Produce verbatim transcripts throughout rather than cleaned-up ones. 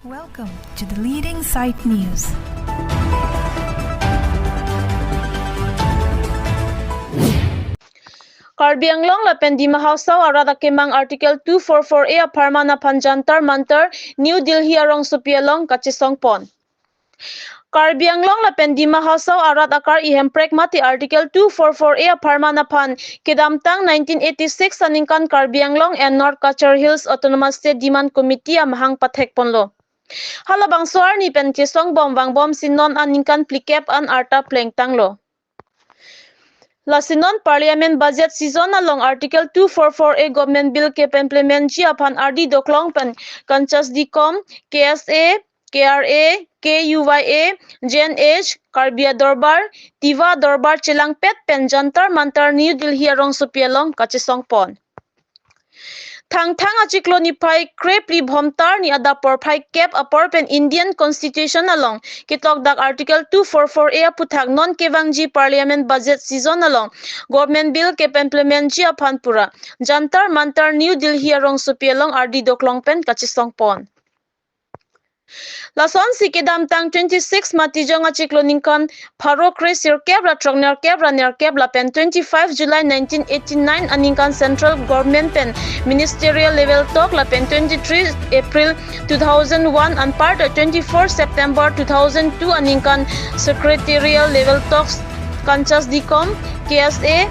Welcome to the leading site news. Karbi Anglong lapen Dima Hasao arat akemang Article two four four A apharman aphan Jantar Mantar, New Delhi arongsopi along kachesongpon. Karbi Anglong lapen Dima Hasao arat akar ihemprek mate Article two four four A apharman aphan kedamtang nineteen eighty-six aningkan Karbi Anglong and North Cachar Hills Autonomous State Demand Committee amahang pathekponlo. Halabangso arni pen chesongbom vangbomsi non aningkan phlikep an arta plengtanglo. Lasi non Parliament budget session along Article two four four A Government Bill kepaimplementji aphan ardi doklong pen Kanchas Dikom, K S A, K R A, K U Y A, J N H, Karbi Adorbar, Tiwa Adorbar chelangpet pen Jantar Mantar, New Delhi arongsopi along kachesongpon. Thangthang achiklo niphai krephli Bhomtar ni adap porphai kep apor pen Indian Constitution along ketokdak Article two four four A aphuthak non kevangji Parliament budget session along Government Bill kepaimplementji aphan pura Jantar Mantar, New Delhi arongsopi along ardi doklong pen kachesongpon. Lasonsi kedamtang twenty-six Matijong achiklo ningkan pharo kre sirkep ra throknerkep ra nerkep lapen twenty-five July nineteen eighty-nine aningkan Central Government pen Ministerial Level Talk lapen twenty-three April two thousand one anparta twenty-four September two thousand two aningkan Secretarial Level Talks Kanchas Dikom, K S A,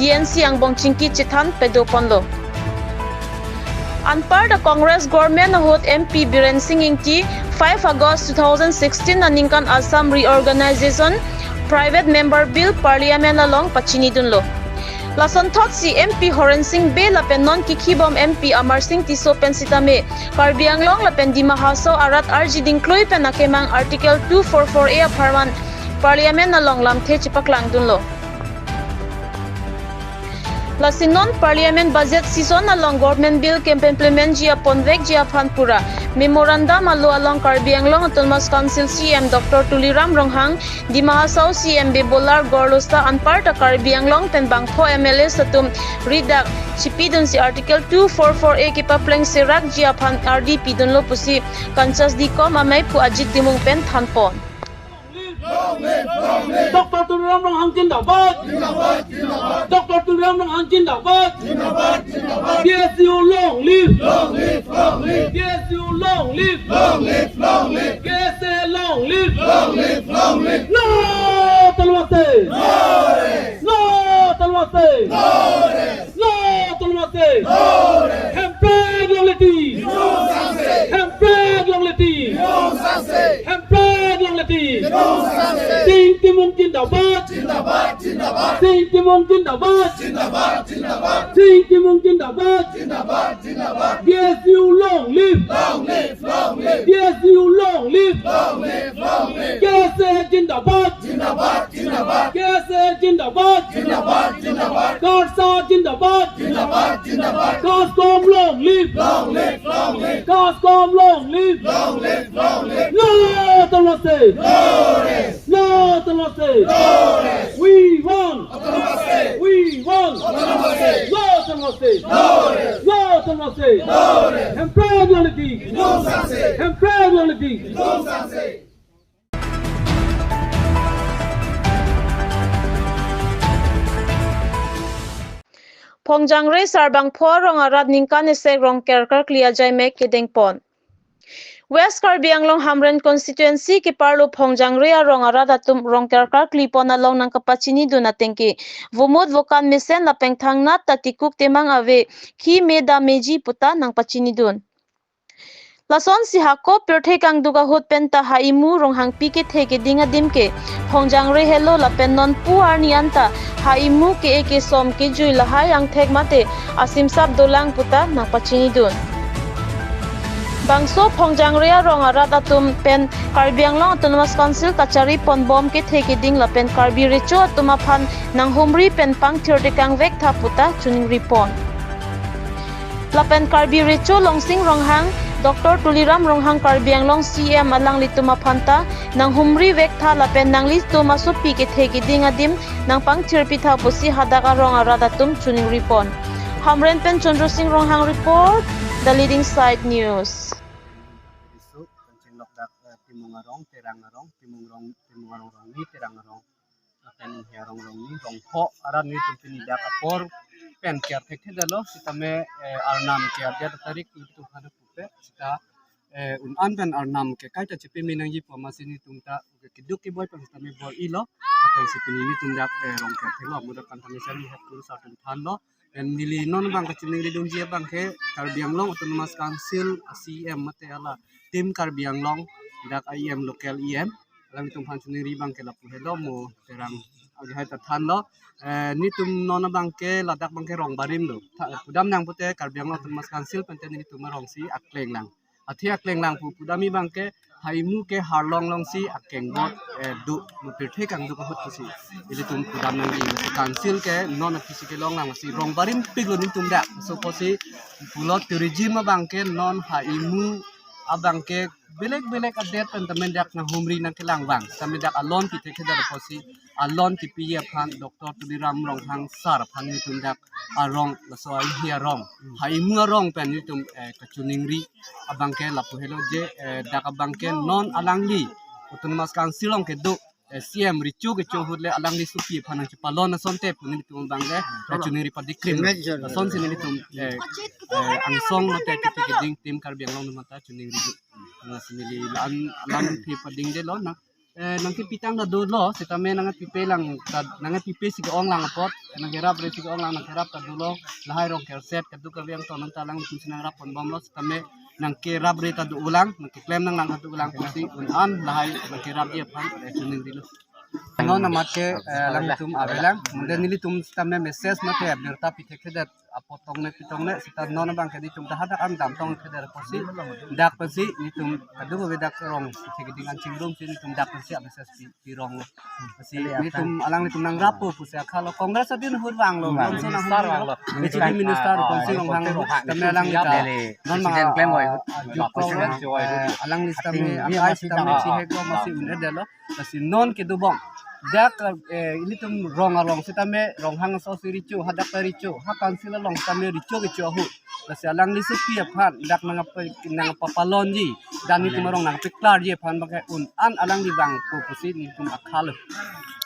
D N C angbong chingki chethan padoponlo. Anparta Congress Government ahut M P Biren Singh Ingti five August two thousand sixteen aningkan Assam Reorganization Private Member Bill Parliament along pachinidunlo. Lasonthotsi M P Horen Sing Bey lapen non kikhibom M P Amar Sing Tisso pen sitame Karbi Anglong lapen Dima Hasao arat arji dingklui pen akemang Article two four four A apharman Parliament along lamthe chepaklangdunlo. Lasi non Parliament budget session along Government Bill kepaimplementji aponvekji aphan pura memorandum alo along Karbi Anglong Autonomous Council C E M Doctor Tuliram Ronghang, Dima Hasao C E M Bibolar Gorlosa anparta Karbi Anglong pen bangpho M L As atum ridak chipidunsi Article two four four A kepapleng serakji aphan ardi pidunlo pusi Kanchas Dikom amei phu Ajit Timung pen thanpon. Long live, long live. Doctor Tuliram Ronghang zindabad. Zindabad, zindabad. Doctor Tuliram Ronghang zindabad. Zindabad, zindabad. K S U long live. Long live, long live. K S U long live. Long live, long live. K S A long live. Long live, long live. No Autonomous State. No rest. No Autonomous State. No rest. No Autonomous State. No rest. Hemprek longle ti. Hemprek longle ti. Hemprek longle ti. Sing Timung zindabad. Zindabad, zindabad. Sing Timung zindabad. Zindabad, zindabad. Sing Timung zindabad. Zindabad, zindabad. K S U long live. Long live, long live. K S U long live. Long live, long live. K S A zindabad. Zindabad, zindabad. K S A zindabad. Zindabad, zindabad. KASA zindabad. Zindabad, zindabad. KASCOM long live. Long live, long live. KASCOM long live. Long live, long live. No Autonomous State. No rest. No Autonomous State. No rest. We want. Autonomous State. We want. Autonomous State. No Autonomous State. No rest. No Autonomous State. No rest. Hemprek longle ti. Hemprek longle ti. Phongjangre Sarbangpho arong arat ningkan esek rong kerkarkli ajai mek kedengpon. West Karbi Anglong Hamren constituency keparlo Phongjangre arong arat atum rong kerkarklipon along nangkapachinidun atengke vomut vokan mesen lapen thangnat ta tikuk temang ave khi me dam meji puta nangpachinidun. Lasonsi hako pirthe kangduk ahut penta ha imu ronghangpi kethe keding adim ke Phongjangre helo lapen nonpu arni anta ha imu ke-e kesom kejui lahai angthek mate asimsap dolang puta nangpachinidun. Bangso Phongjangre arong arat atum pen Karbi Anglong Autonomous Council kachariponbom kethe keding lapen Karbi Recho atum aphan nanghumri pen pangthir tekangvektha puta chiningripon. Lapen Karbi Recho Longsing Ronghang, Doctor Tuliram Ronghang Karbi Anglong C E M alanglitum aphanta nanghumrivektha lapen nanglitum asopi kethe keding adim nangpangthirpitha pusi hadak arong arat atum chiningripon. Hamren pen Chandra Singh Ronghang report, The Leading Site News. Lok dak, eh, Timung arong, Terang arong, Timung rong, Timung arong rong ni, Terang arong, lapen Inghi arong rong ni, rong pho arat nelitum pini dak apor pen kerthek thekdetlo, sitame, eh, arnam ke adet tarik nelitum hanu pupe, sita, eh, un-an pen arnam ke kaita chepame nangji pu amatsi nelitum ta keduk keboi pen sitame bor-ilo, lapen si pini nelitum dak, eh, rong kertheklo, mudak kan tame sari het kuru sartun thanlo, pen neli non abang kachiningri dunji abang ke Karbi Anglong Autonomous Council a C E M mate hala Team Karbi Anglong dak E M, local E M. Alangtum aphan chiningri abang ke lapu helo, mo Terang agi hai ta thanlo. Eh, nelitum non abang ke ladak abang ke rong barim do. Tha, pudam nang pute Karbi Anglong Autonomous Council pen te nelitum arong si akleng lang. Athe akleng lang pu pudam abang ke haimu ke harlong along si akeng bot, eh, do, mo pirthe kangduk ahut pusi ilitum pudam nangji. Council ke non aphi si kelong lang si rong barim piklo nelitum dak. So pusi pulo tourism abang ke non haimu abang ke belek belek adet pen tame dak nanghumri nangkelang abang. Tame dak alon pi thekthedet pusi alon kipi aphan Doctor Tuliram Ronghang sir aphan nelitum dak arong, laso Inghi arong, haimu arong pen nelitum, eh, kachiningri abang ke lapu helo je, eh, dak abang ke non alangli Autonomous Council along kedo, eh, C E M recho kecho ahut le alangli sopi aphan nangchepalon asonte pu nelitum abang le kachiningri padikrim. Lason si nelitum, eh, eh, angsong mate kiti keding Team Karbi Anglong atum ta chiningri do. Nang si neli an alam thi padingdelo na. Eh, nangkepi tang ta dolo, sitame nangkepipe lang ta, nangkepipe si ke-ong lang apot, eh, nangkerapre si ke-ong lang, nangkerap ta dolo, lahai rong kerset, kaduk kaveng to nang ta alangtum si nangrap ponbomlo, sitame nangkerapre ta do-o lang, nangkeklem nang lang ta do-o lang pusi un-an lahai nangkerapji aphan, eh, chiningrilo. Non amat ke, eh, alangtum avelang, mungkin nelitum sitame message mate birta pi thekthedet apot tong ne pi tong ne sita non abang ke nelitum dah dak an dam tong ke der pusi dak pusi nelitum kaduk ave dak rong si keding an chingrum si nelitum dak pusi a message pi, pi rong lo. Pusi nelitum alanglitum nangrap po pusi akhalo Congress adin ahut vanglo. Vang. Lason ahut minister vanglo. Minister vanglo. Deputy minister Ah, Rupon Sing Rupon Ronghang Sing Ronghang. Tame alang president kita klem boy. Ah, ah, President klem boy. Eh, alangli sitame akai sitame chihek lo masi un-edetlo. Lasi non kedobom. Dak, eh, ilitum rong along sitame Ronghang aso si recho, hadak ta recho, ha council along sitame recho kecho ahut. Lasi alangli sopi aphan dak nangpa, nangpapalonji. Dan nelitum arong nangpeklarji aphan abang ke un-an alangli vangpo pusi nelitum akhalo.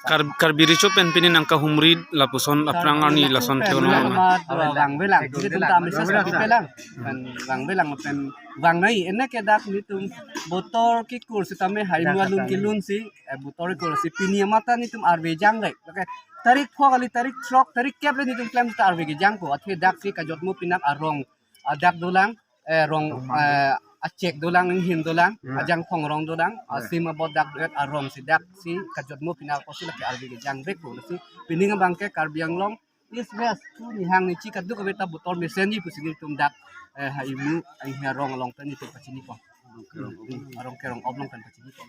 Kar-, Karbi recho pen pini nangkahumri lapuson aphrang arni lason theono. Amat vangvelang. Nelitum ta message pipelang. Pen vangvelang pen vangnei ene ke dak nelitum botor kekur sitame haimu alun kelun si, eh, botor kekur si pini amat ta nelitum arve jang rek. Oke. Tarik pho kali, tarik throk, tarik kep le nelitum klem ta arve kejang ko. Athe dak si kajotmo pinak arong, ah, dak dolang, eh, rong, eh, achek dolang, inghin dolang, ajangphong rong dolang, ah, sim abot dak do-et arong si dak si kajotmo pinak ko si lake arve kejang rek ko. Si pining abang ke Karbi Anglong East West, tu nihang nichi kaduk ave ta botor mesenji pusi nelitum dak, eh, haimu, Inghi arong along pen nelitum pachini po. Arong kerong, arong kerong oblong pen pachini po.